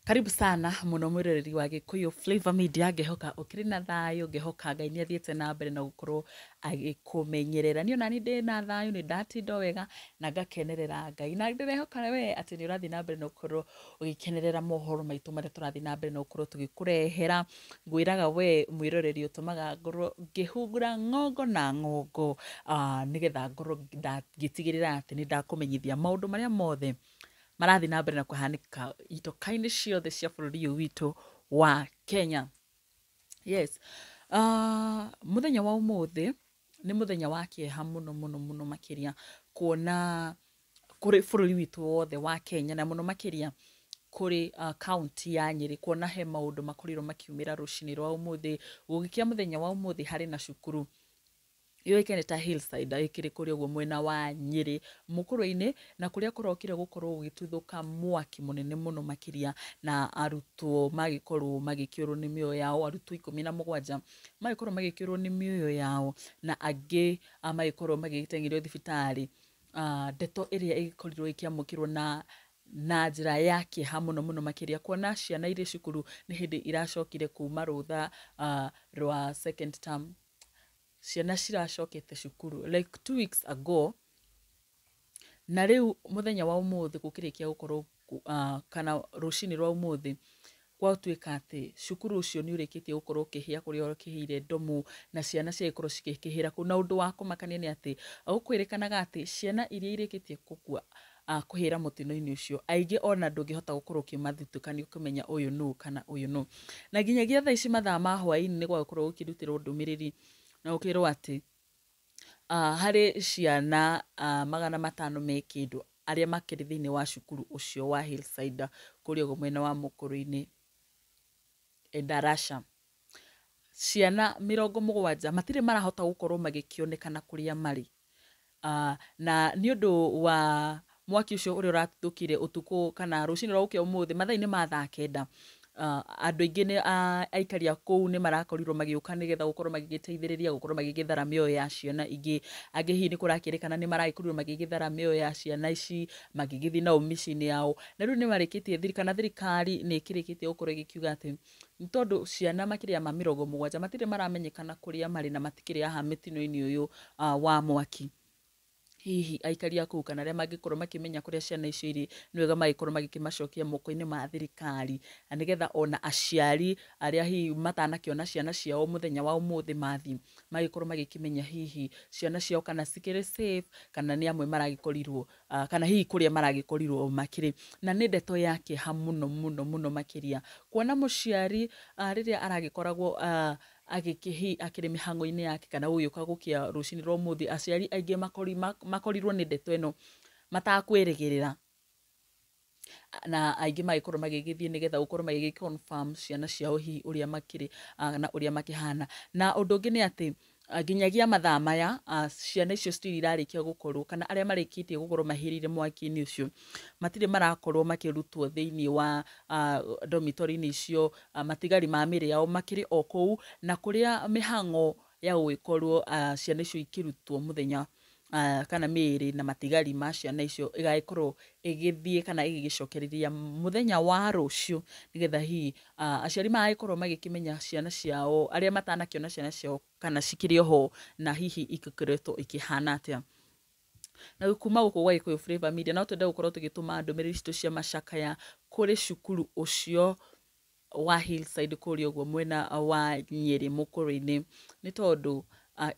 Karibu sana mũno mwĩroreri wa Gĩkũyũ Flavor Media, ngehoka ũkĩrĩ na thayũ, ngehoka Ngai nĩ athiĩte na mbere na gũkorwo agĩkũmenyerera. Niĩ onani ndĩ na thayũ, nĩ ndatinda o wega na ngakenerera Ngai, na ndĩrehoka we atĩ nĩ ũrathiĩ na mbere na gũkorwo ũgĩkenerera mohoro maitũ marĩa tũrathiĩ na mbere na gũkorwo tũgĩkũrehera. Ngwĩraga we mwĩroreri ũtũmaga ngorwo ngĩhungura ng'ongo na ng'ongo, nĩgetha ngorwo ngĩtigĩrĩra atĩ nĩ ndakũmenyithia maũndũ marĩa mothe marathiĩ na mbere na kũhanĩka itoka-inĩ ciothe cia bũrũri ũyũ witũ wa Kenya. Yes. Mũthenya wa ũmũthĩ nĩ mũthenya wa kĩeha mũno mũno mũno makĩria, kuona kũrĩ bũrũri witũ wothe wa Kenya, na mũno makĩria kũrĩ kaunti ya Nyĩrĩ, kuona he maũndũ makorirwo makiumĩra rũcinĩ rwa ũmũthĩ. Gũgĩkĩa mũthenya wa ũmũthĩ harĩ na cukuru yũĩkaine ta Hillside ĩkĩrĩ kũrĩa ũguo mwena wa Nyĩrĩ mũkũrwe-inĩ, na kũrĩa kũrokire gũkorwo gũgĩtuthũka mwaki mũnene mũno makĩria, na arutwo magĩkorwo magĩkĩũrwo nĩ mĩoyo yao, arutwo 17 magĩkorwo magĩkĩũrwo nĩ mĩoyo yao, na angĩ magĩkorwo magĩteng'erio thibitarĩ. Ndeto ĩrĩa ĩgĩkorirwo ĩkĩamũkĩrwo na njĩra ya kĩeha mũno mũno makĩria, kuona ciana irĩ cukuru nĩ hĩndĩ iracokire kuma rũtha rwa second term. Ciana ciracokete cukuru like 2 weeks ago, na rĩu mũthenya wa ũmũthĩ gũkĩrĩkia gũkorwo kana rũcinĩ rwa ũmũthĩ gwatuĩka atĩ cukuru ũcio nĩ ũrĩkĩtie gũkorwo ũkĩhĩa kũrĩa ũkĩhĩire ndomu, na ciana cigagĩkorwo cigĩkĩhĩra kũu. Na ũndũ wa kũmakania nĩ atĩ gũkwĩrĩkanaga atĩ ciana iria irĩkĩtie gũkua, kũhĩra mũtino-inĩ ũcio, aingĩ ona ndũngĩhota gũkorwo ũkĩmathutũkania ũkĩmenya ũyũ nũ kana ũyũ nũ. Na nginyagia thaa ici mathaa ma hwaĩ-inĩ nĩ gwagĩkorwo gũkĩrutĩrwo ndũmĩrĩri na gũkĩrwo atĩ harĩ ciana 500 me kĩndũ arĩa makĩrĩ thĩinĩ wa cukuru ũcio wa Hillside kũrĩa ũguo mwena wa Mũkũrũ-inĩ Endarasha. Ciana 70 matirĩ marahota gũkorwo magĩkĩonekana kũrĩa marĩ. Na nĩ ũndũ wa mwaki ũcio ũrĩa ũratuthũkire ũtukũ kana rũcinĩ rwa gũkĩa ũmũthĩ mathaa-inĩ ma thaa 9, andũ aingĩ nĩ aikari a kũu nĩ marakorirwo magĩũka nĩgetha gũkorwo magĩgĩteithĩrĩria gũkorwo magĩgĩthara mĩoyo ya ciana ingĩ. Angĩ hihi nĩ kũrakĩrĩkana nĩ maragĩkorirwo magĩgĩthara mĩoyo ya ciana ici magĩgĩthiĩ nao mĩciĩ-inĩ yao. Na rĩu nĩ marĩkĩtie kana thirikari nĩ ĩkĩrĩkĩtie gũkorwo ĩgĩkiuga atĩ nĩ tondũ ciana makĩria ma 70 matirĩ maramenyekana kũrĩa marĩ na matikĩrĩ haha mĩtino-inĩ ũyũ wa mwaki, hihi aikari a kũu kana arĩa mangĩkorwo makĩmenya kũrĩa ciana icio irĩ, nĩ wega magĩkorwo magĩkĩmacokia moko-inĩ ma thirikari, na nĩgetha ona aciari arĩa hihi matanakĩona ciana ciao mũthenya wa ũmũthĩ mathiĩ magĩkorwo magĩkĩmenya hihi ciana ciao kana cikĩrĩ safe, kana nĩ amwe maragĩkorirwo kana hihi kũrĩa maragĩkorirwo makĩrĩ. Na nĩ ndeto ya kĩeha mũno mũno mũno makĩria kuona mũciari rĩrĩa aragĩkoragwo agĩkĩ akĩrĩ mĩhang'o-inĩ yake kana gũgĩũka gũkĩa rũcinĩ rwa ũmũthĩ, aciari aingĩ makorirwo nĩ ndeto ĩno matakwĩrĩgĩrĩra, na aingĩ magĩkorwo magĩgĩthiĩ nĩgetha gũkorwo magĩgĩ confirm ciana ciao hihi ũrĩa makĩrĩ na ũrĩa makĩhana. Na ũndũ ũngĩ nĩ atĩ nginyagia mathaa maya ciana icio citirĩ irarĩkia gũkorwo, kana arĩa marĩkĩtie gũkorwo mahĩrĩire mwaki-inĩ ũcio matirĩ marakorwo makĩrutwo thĩinĩ wa dormitory-inĩ icio. Matigari ma mĩrĩ yao makĩrĩ o kũu, na kũrĩa mĩhang'o ya gũgĩkorwo ciana icio ikĩrutwo mũthenya kana mĩĩrĩ na matigari ma ciana icio ĩgagĩkorwo ĩgĩthiĩ kana ĩgĩgĩcokereria mũthenya wa rũciũ, nĩgetha hihi aciari magagĩkorwo magĩkĩmenya ciana ciao arĩa matanakĩona ciana ciao kana cikĩrĩ oho na hihi igĩkoretwo ikĩhana atĩa. Na kuma gũkũ gwa Gĩkũyũ Flavor Media no twende gũkorwo tũgĩtũma ndũmĩrĩri citũ cia macakaya kũrĩ cukuru ũcio wa Hillside kũrĩa ũguo mwena wa Nyĩrĩ Mũkũrũ-inĩ, nĩ tondũ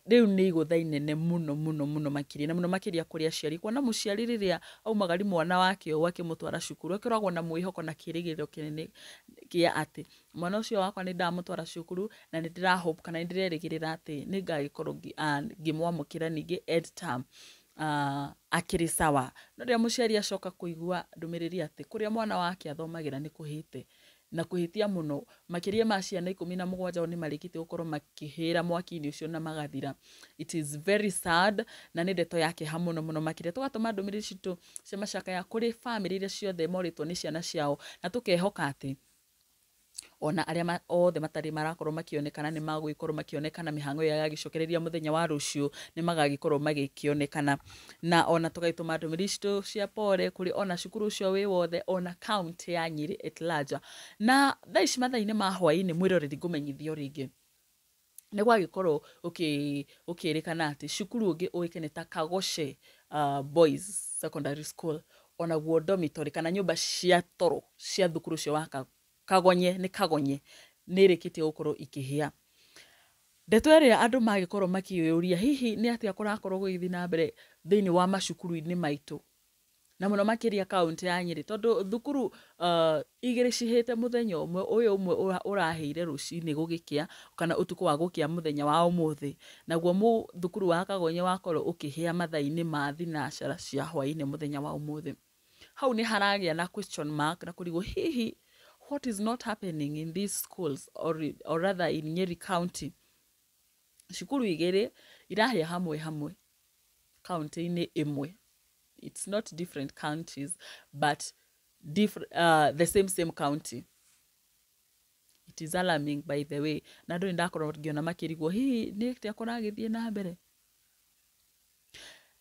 rĩu nĩ igũtha inene mũno mũno mũno makĩria, na mũno makĩria kũrĩ aciari, kuona mũciari rĩrĩa aumagari mwana wake ũũ akĩmũtwara cukuru akoragwo na mwĩhoko na kĩrĩgĩrĩro kĩnene kĩa atĩ mwana ũcio wakwa nĩ ndamũtwara cukuru na nĩ ndĩra hope kana nĩ ndĩrerĩgĩrĩra atĩ nĩ ngagĩkorwo ngĩmwamũkĩra ningĩ end term akĩrĩ sawa. No rĩrĩa mũciari acoka kũigua ndũmĩrĩri atĩ kũrĩa mwana wake athomagĩra nĩ kũhĩte na kũhĩtia mũno, makĩria ma ciana 17 o nĩ marĩkĩtie gũkorwo makĩhĩra mwaki-inĩ ũcio na magathira, it is very sad na nĩ ndeto ya kĩeha mũno mũno makĩria. Tũgatũma ndũmĩrĩri citũ cia macakaya kũrĩ bamĩrĩ iria ciothe morĩtwo nĩ ciana ciao, na tũkehoka atĩ Ona arĩa othe matarĩ marakorwo makĩonekana nĩ magũgĩkorwo makĩonekana mĩhang'o ĩyo yagĩcokereria mũthenya wa rũciũ nĩ magagĩkorwo magĩkĩonekana. Na ona tũgagĩtũma ndũmĩrĩri citũ cia pole kũrĩ ona cukuru ũcio wĩ wothe, ona county ya Nyĩrĩ at large. Na thaa ici mathaa-inĩ ma hwaĩ-inĩ, mwĩroreri, ngũmenyithio rĩngĩ nĩ gwagĩkorwo gũkĩrĩkana atĩ cukuru ũngĩ ũĩkaine ta Kagoce Boys Secondary School, onaguo dormitory kana nyũmba cia toro cia thukuru ũcio wa Kagonye, nĩ Kagonye, nĩ ĩrĩkĩtie gũkorwo ikĩhĩa. Ndeto ĩrĩa andũ magĩkorwo makĩyũria, hihi nĩ atĩa kũrakorwo gũgĩthiĩ na mbere thĩinĩ wa macukuru-inĩ maitũ, na mũno makĩria kaũntĩ ya Nyĩrĩ, tondũ thukuru igĩrĩ cihĩte mũthenya ũmwe, ũyũ ũmwe ũrahĩire rũcinĩ gũgĩkĩa kana ũtukũ wa gũkĩa mũthenya wa ũmũthĩ, naguo thukuru wa Kagonye wakorwo ũkĩhĩa mathaa-inĩ ma thinacara cia hwaĩ-inĩ mũthenya wa ũmũthĩ. Hau nĩ haragĩa na question mark na kũrigwo hihi what is not happening in these schools or rather in Nyeri County. Cukuru igĩrĩ irahĩa hamwe hamwe kaunti-inĩ ĩmwe. It's not different counties but the same county. It is alarming, by the way. Na andũ nĩ ndakorwo ngĩona makĩrigwo hihi nĩ atĩa kũragĩthiĩ na mbere.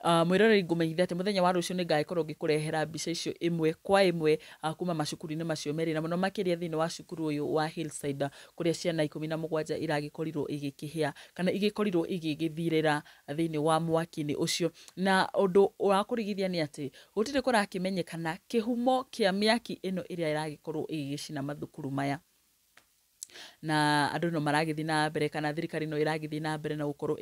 Mwĩroreri, ngũmenyithia atĩ mũthenya wa rũciũ nĩ ngagĩkorwo ngĩkũrehera mbica icio ĩmwe kwa ĩmwe kuma macukuru-inĩ macio merĩ, na mũno makĩria thĩinĩ wa cukuru ũyũ wa Hillside, kũrĩa ciana 17 iragĩkorirwo igĩkĩhĩa kana igĩkorirwo igĩgĩthirĩra thĩinĩ wa mwaki-inĩ ũcio. Na ũndũ wa kũrigithia nĩ atĩ gũtirĩ kũrakĩmenyekana kĩhumo kĩa mĩaki ĩno ĩrĩa ĩragĩkorwo ĩgĩgĩcina mathukuru maya. Na andũ no maragĩthiĩ na mbere, kana thirikari no ĩragĩthiĩ na mbere na gũkorwo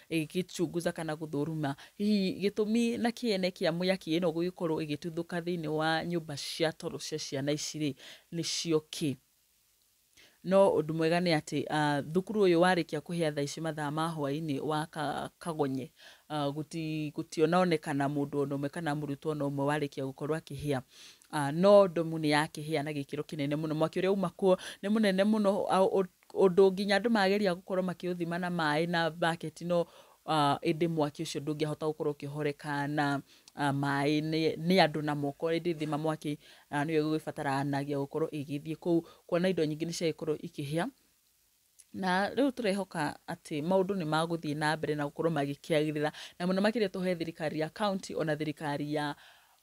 ĩgĩgĩchunguza kana gũthũruma hihi gĩtũmi na kĩene kĩa mĩaki ĩno gũgĩkorwo ĩgĩtuthũka thĩinĩ wa nyũmba cia toro cia ciana ici rĩ, nĩcio kĩ. No ũndũ mwega nĩ atĩ thukuru ũyũ warĩkia kũhĩa thaa ici mathaa ma hwaĩ-inĩ wa Kagonye, gũtiononekana mũndũ ona ũmwe kana mũrutwo ona ũmwe warĩkia gũkorwo akĩhĩa. No ndomu nĩ yakĩhĩa na gĩkĩro kĩnene mũno. Mwaki ũrĩa uma kuo nĩ mũnene mũno, ũndũ nginya andũ mageria gũkorwo makĩũthima na maĩ na bucket, no ĩndĩ mwaki ũcio ndũngĩahota gũkorwo ũkĩhoreka na maĩ nĩ andũ na moko. Ĩndĩ thima mwaki nĩyo ĩgũgĩbataranagia gũkorwo ĩgĩthiĩ kũu, kuona indo nyingĩ nĩ ciagĩkorwo ikĩhĩa. Na rĩu tũrehoka atĩ maũndũ nĩ magũthiĩ na mbere na gũkorwo magĩkĩagĩrĩra, na mũno makĩria tũhe thirikari ya county ona thirikari ya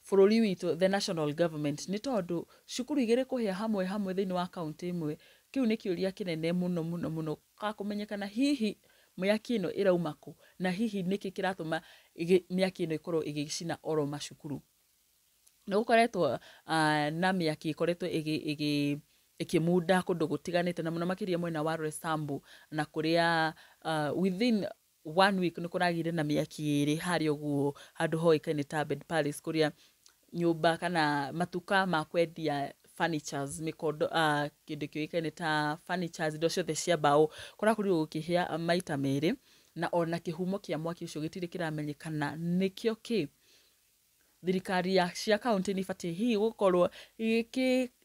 bũrũri witũ, the national government, nĩ tondũ cukuru igĩrĩ kũhĩa hamwe hamwe thĩinĩ wa kaunti ĩmwe, kĩu nĩ kĩũria kĩnene mũno mũno mũno kũmenyekana hihi mĩaki ĩno ĩrauma kũ, na hihi nĩkĩ kĩratũma mĩaki ĩno ĩkorwo ĩgĩcina oro macukuru. Nĩ gũkoretwo na mĩaki ĩkoretwo ĩkĩmunda kũndũ gũtiganĩte, na mũno makĩria mwena wa Roysambu, na kũrĩa within one week nĩ kũragĩire na mĩaki ĩrĩ harĩa ũguo handũ hoĩkaine ta Bed Palace, kũrĩa nyũmba kana matuka ma kwendia furnitures, mĩkondo, kĩndũ kĩũĩkaine ta furnitures, indo ciothe cia mbaũ, kũrakorirwo gũkĩhĩa maita merĩ, na ona kĩhumo kĩa mwaki ũcio gĩtirĩ kĩramenyekana nĩkĩo kĩ. Thirikari ya cia kaunti nĩ ibatiĩ hihi gũkorwo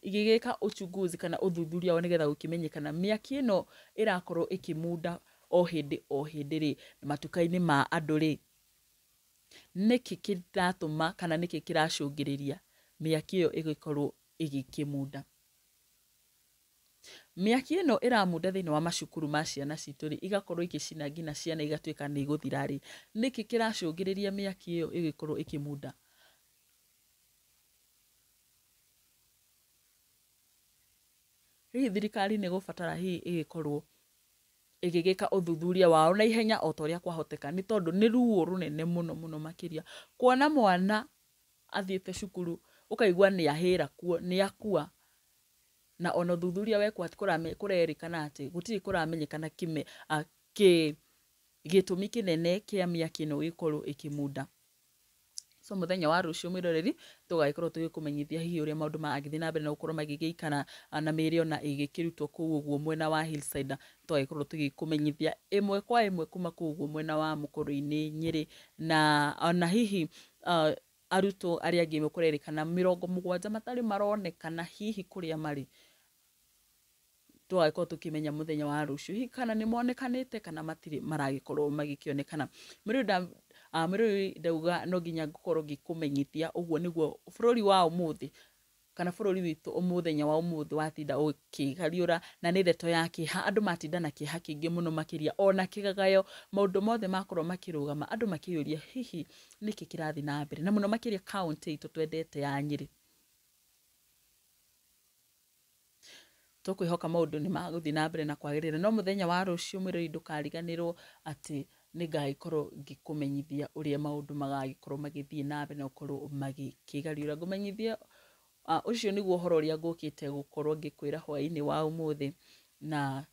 igĩgĩka uchunguzi kana ũthuthuria wao, nĩgetha gũkĩmenyekana mĩaki ĩno ĩrakorwo ĩkĩmunda o hĩndĩ o hĩndĩ rĩ matuka-inĩ ma andũ rĩ, nĩkĩ kĩratũma kana nĩkĩ kĩracũngĩrĩria mĩaki ĩyo ĩgĩkorwo ĩgĩkĩmunda. Mĩaki ĩno ĩramunda thĩinĩ wa macukuru ma ciana citũ rĩ, igakorwo igĩcina nginya ciana igatuĩka nĩ igũthira rĩ, nĩkĩ kĩracũngĩrĩria mĩaki ĩyo ĩgĩkorwo ĩkĩmunda? Hihi thirikari nĩ ĩgũbatara hihi ĩgĩkorwo ĩgĩgĩka ũthuthuria wao na ihenya o ta ũrĩa kwahoteka, nĩ tondũ nĩ ruo rũnene mũno mũno makĩria kuona mwana athiĩte cukuru ũkaigua nĩ ahĩra kuo, nĩ akua, na ona ũthuthuria wekwo kũrerĩkana atĩ gũtirĩ kũramenyekana gĩtũmi kĩnene kĩa mĩaki ĩno gĩkorwo ĩkĩmunda. So mũthenya wa rũciũ, mwĩroreri, tũgagĩkorwo tũgĩkũmenyithia hihi ũrĩa maũndũ maragĩthiĩ na mbere na gũkorwo magĩgĩikara, na mĩĩrĩ ona ĩgĩkĩrutwo kũu ũguo mwena wa Hillside. Tũgagĩkorwo tũgĩkũmenyithia ĩmwe kwa ĩmwe kuma kũu ũguo mwena wa Mũkũrũ-inĩ Nyĩrĩ, na ona hihi arutwo arĩa angĩ kũrerĩkana 70 matarĩ maronekana hihi kũrĩa marĩ. Tũgagĩkorwo tũkĩmenya mũthenya wa rũciũ hihi kana nĩ monekanĩte kana matirĩ maragĩkorwo magĩkĩonekana. Mwĩroreri, ndauga no nginya ngũkorwo ngĩkũmenyithia ũguo nĩguo bũrũri wa ũmũthĩ. kana bũrũri witũ mũthenya wa ũmũthĩ watinda ũkĩgariũra, na nĩ ndeto ya kĩeha. Andũ matinda na kĩeha kĩingĩ mũno makĩria, ona kĩgagayo, maũndũ mothe makorwo makĩrũgama, andũ makĩyũria hihi nĩkĩ kĩrathiĩ na mbere, na mũno makĩria kaũntĩ itũ twendete ya Nyĩrĩ. Tũkwĩhoka maũndũ nĩ magũthiĩ na mbere na kwagĩrĩra, no mũthenya wa rũciũ mwĩrori ndũkariganĩrwo atĩ nĩ ngagĩkorwo ngĩkũmenyithia ũrĩa maũndũ magagĩkorwo magĩthiĩ na mbere na gũkorwo magĩkĩgariũra. Ngũmenyithie ũcio nĩguo ũhoro ũrĩa ngũkĩte gũkorwo ngĩkwĩra hwaĩ-inĩ wa ũmũthĩ, na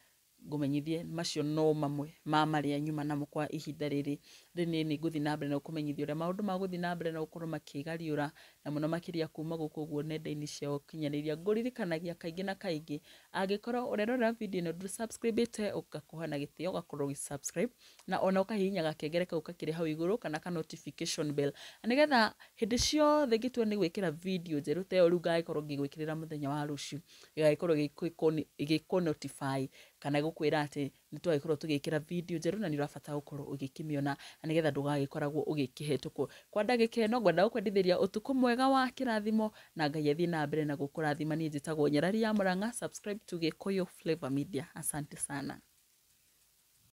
ngũmenyithie macio no mamwe ma marĩa nyuma namo kwa ihinda rĩrĩ rĩnini. Ngũthiĩ na mbere na gũkũmenyithia ũrĩa maũndũ magũthiĩ na mbere na gũkorwo makĩgariũra, na mũno makĩria kuma gũkũ ũguo nenda-inĩ cia ũkinyanĩria. Ngũririkanagia kaingĩ na kaingĩ, angĩkorwo ũrerorera video ĩno ndũ subscribe ĩte, ũgakuha na gĩtĩo ũgakorwo ũgĩ subscribe, na ona ũkahihinya gakengere kau kakĩrĩ hau igũrũ kana ka notification bell, nĩgetha hĩndĩ ciothe ngĩtua nĩ gwĩkĩra video njerũ ta ĩyo rĩu ngagĩkorwo ngĩgwĩkĩrĩra mũthenya wa rũciũ, ĩgagĩkorwo ĩgĩkũ notify kana gũkwĩra atĩ nĩ twagĩkorwo tũgĩkĩra video njerũ na nĩ ũrabatara gũkorwo ũgĩkĩmĩona, na nĩgetha ndũgagĩkoragwo ũgĩkĩhetũkwo. Kwa ndagĩka ĩno ngwenda gũkwendithĩria ũtukũ mwega wa kĩrathimo, na Ngai athiĩ na mbere na gũkũrathima. Niĩ njĩtagwo Nyarari ya Mũrang'a. Subscribe to Gĩkũyũ Flavor Media. Asante sana.